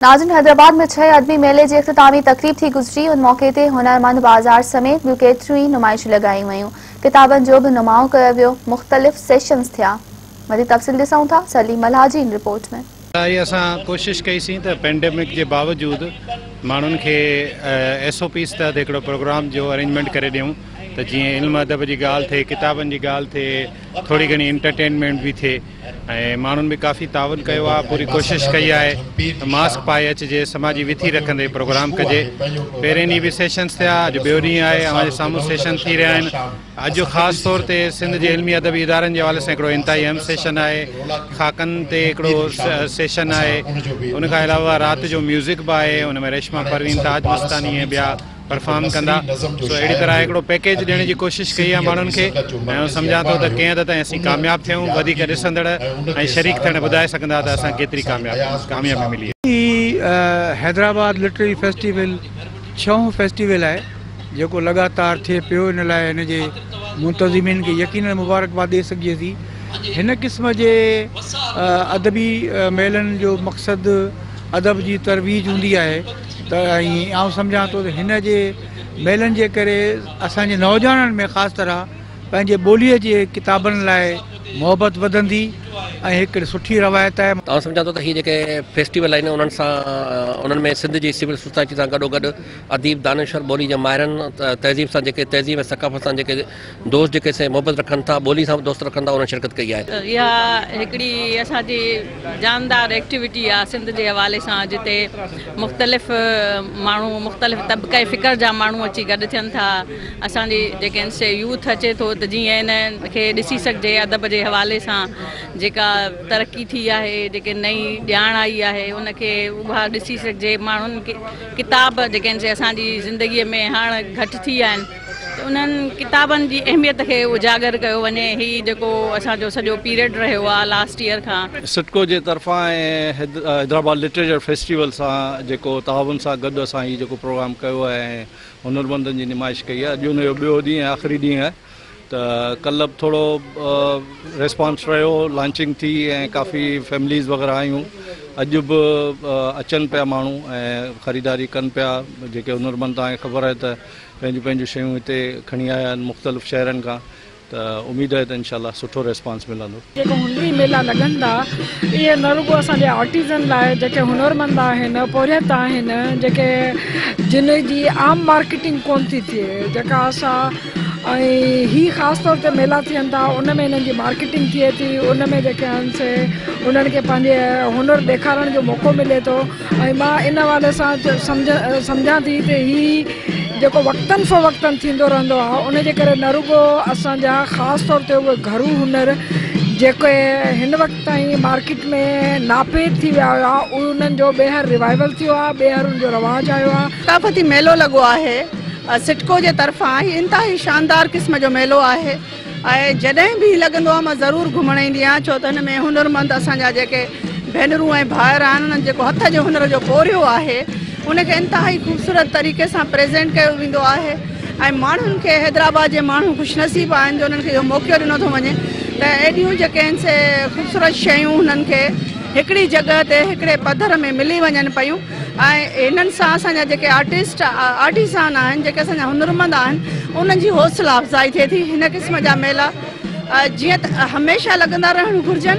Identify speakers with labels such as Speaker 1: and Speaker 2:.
Speaker 1: नाज़रीन, हैदराबाद में 6 अदबी मेले जी इख़्तितामी तक़रीब थी गुज़री। उन मौक़े ते हुनरमंद बाज़ार समेत ॿियूं केतिरियूं ई नुमाइशूं लॻायूं वयूं। किताबनि जो बि नुमाउ कयो वियो, मुख़्तलिफ़ सेशन्स थिया। वधीक तफ़सील ॾिसूं था सलीम मल्हा जी इन रिपोर्ट में।
Speaker 2: असां कोशिश कईसीं त पेंडेमिक जे बावजूद माण्हुनि खे एस ओ पीस तहत हिकिड़ो प्रोग्राम जो अरेंजमेंट करे ॾियूं त जीअं इल्म अदब जी ॻाल्हि थिए, किताबनि जी ॻाल्हि थिए, थोरी घणी एंटरटेनमेंट बि थिए। ऐं माण्हुनि बि काफ़ी ताउन कयो आहे, पूरी कोशिश कई आहे त मास्क पाए अचिजे, समाजी विथी रखंदे प्रोग्राम कजे। पहिरें ॾींहुं बि सेशन्स थिया, अॼु ॿियो ॾींहुं आहे, अव्हांजे साम्हूं सेशन थी रहिया आहिनि। अॼु ख़ासि तौर ते सिंध जे इल्मी अदबी इदारनि जे हवाले सां हिकिड़ो इंतिहाई अहम सेशन आहे, खाकनि ते हिकिड़ो सेशन आहे, उन खां अलावा राति जो म्यूज़िक बि आहे, उन में रेशमा परवीन, ताज मस्तानी ऐं ॿिया परफॉर्म कंदा। सो अहिड़ी तरह हिकिड़ो पैकेज ॾियण जी कोशिश कई आहे माण्हुनि खे ऐं सम्झां थो त कंहिं हद ताईं असीं कामयाबु थियूं। वधीक ॾिसंदड़ ऐं शरीक थियण ॿुधाए सघंदा त असां केतिरी कामयाबी मिली।
Speaker 3: हैदराबाद लिटरेरी फेस्टिवल 6हों फेस्टिवल आहे जेको लगातार थिए पियो। इन लाइ हिन जे मुंतज़िमीन खे यकीनन मुबारकबाद ॾेई सघिजे थी। हिन क़िस्म जे अदबी मेलनि जो मक़सदु अदब जी तरवीज हूंदी आहे त ऐं आउं सम्झां थो त हिन जे मेलनि जे करे असांजे नौजवाननि में ख़ासि तरह पंहिंजे ॿोलीअ जे किताबनि लाइ मोहबत वधंदी ऐं हिकिड़ी सुठी रवायत आहे।
Speaker 4: आउं सम्झां थो त हीअ जेके फेस्टिवल आहिनि उन्हनि सां उन्हनि में सिंध जी सिविल सोसाइटी सां गॾोगॾु अदीब, दानश्वर, ॿोली जे माहिरनि, तहज़ीब सां जेके तहज़ीब ऐं सकाफ़त सां जेके दोस्त जेके से मोहबत रखनि था, ॿोली सां दोस्त रखनि था, उन्हनि शिरकत कई आहे।
Speaker 5: इहा हिकिड़ी असांजी जानदार एक्टिविटी आहे सिंध जे हवाले सां, जिते मुख़्तलिफ़ माण्हू, मुख़्तलिफ़ तबक़ा फ़िक्र जा माण्हू अची गॾु थियनि था। असांजी जेके आहिनि से यूथ अचे थो त जीअं हिन खे ॾिसी सघिजे अदब जे हवाले सां जेका तरक़ी थी आहे, जेके नई ॼाण आई आहे उनखे उहा ॾिसी सघिजे। माण्हुनि खे किताब जेके आहिनि से असांजी ज़िंदगीअ में हाणे घटि थी विया आहिनि त उन्हनि किताबनि जी अहमियत खे उजागर कयो वञे। हीउ जेको असांजो सॼो पीरियड रहियो आहे लास्ट ईयर खां,
Speaker 6: सिटको जे तरफ़ां ऐं हैदराबाद लिटरेचर फेस्टिवल सां जेको ताउन सां गॾु असां हीउ जेको प्रोग्राम कयो आहे ऐं हुनरमंदनि जी नुमाइश कई आहे। अॼु हुनजो ॿियो ॾींहुं आख़िरी ॾींहुं आहे त कल्ह बि थोरो रिस्पॉन्स रहियो, लॉन्चिंग थी ऐं काफ़ी फैमिलीज़ वग़ैरह आयूं। अॼु बि अचनि पिया माण्हू ऐं ख़रीदारी कनि पिया। जेके हुनरमंद तव्हांखे ख़बर आहे त पंहिंजूं पंहिंजूं शयूं हिते खणी आया आहिनि मुख़्तलिफ़ शहरनि खां, त उमेद आहे त इनशाला सुठो रिस्पॉन्स मिलंदो।
Speaker 7: जेको हुनरी मेला लॻनि था इहे न रुगो असांजे आर्टिज़न लाइ जेके हुनरमंद आहिनि, पोरियत आहिनि, जेके जिन जी आम मार्केटिंग कोन थी थिए, जेका असां ऐं हीअ ख़ासि तौर ते मेला थियनि था उन में हिननि जी मार्केटिंग थिए थी, उन में जेके आहिनि से उन्हनि खे पंहिंजे हुनर ॾेखारण जो मौक़ो मिले थो। ऐं मां इन हवाले सां सम्झां थी त हीउ जेको वक़्तनि फ़वक़्तनि थींदो रहंदो आहे उनजे करे न रुगो असांजा ख़ासि तौर ते उहे घरू हुनर जेके हिन वक़्त ताईं मार्केट में नापेद थी विया हुआ उन्हनि जो ॿीहर रिवाइवल थियो आहे, ॿीहर उनजो रवाज आयो आहे।
Speaker 8: सकाफ़ती मेलो लॻो आहे सिटको जे तरफ़ां, हीउ इंतिहाई शानदार क़िस्म जो मेलो आहे ऐं जॾहिं बि लॻंदो आहे मां ज़रूरु घुमण ईंदी आहियाँ, छो त हिन में हुनरमंद असांजा जेके भेनरूं ऐं भाइर आहिनि उन्हनि जेको हथ जो हुनर जो पोरियो आहे उनखे इंतिहाई ख़ूबसूरत तरीक़े सां प्रेज़ेंट कयो वेंदो आहे ऐं माण्हुनि खे हैदराबाद जे माण्हू ख़ुशनसीब आहिनि जो उन्हनि खे इहो मौक़ो ॾिनो थो वञे त एॾियूं जेके आहिनि से ख़ूबसूरत शयूं हुननि खे हिकिड़ी जॻह ते हिकिड़े पधर में मिली वञनि पियूं ऐं हिननि सां असांजा जेके आर्टिस्ट आर्टिसान आहिनि, जेके असांजा हुनरमंद आहिनि, उन्हनि जी हौसला अफ़ज़ाई थिए थी। हिन क़िस्म जा मेला जीअं त हमेशह लॻंदा रहणु घुर्जनि।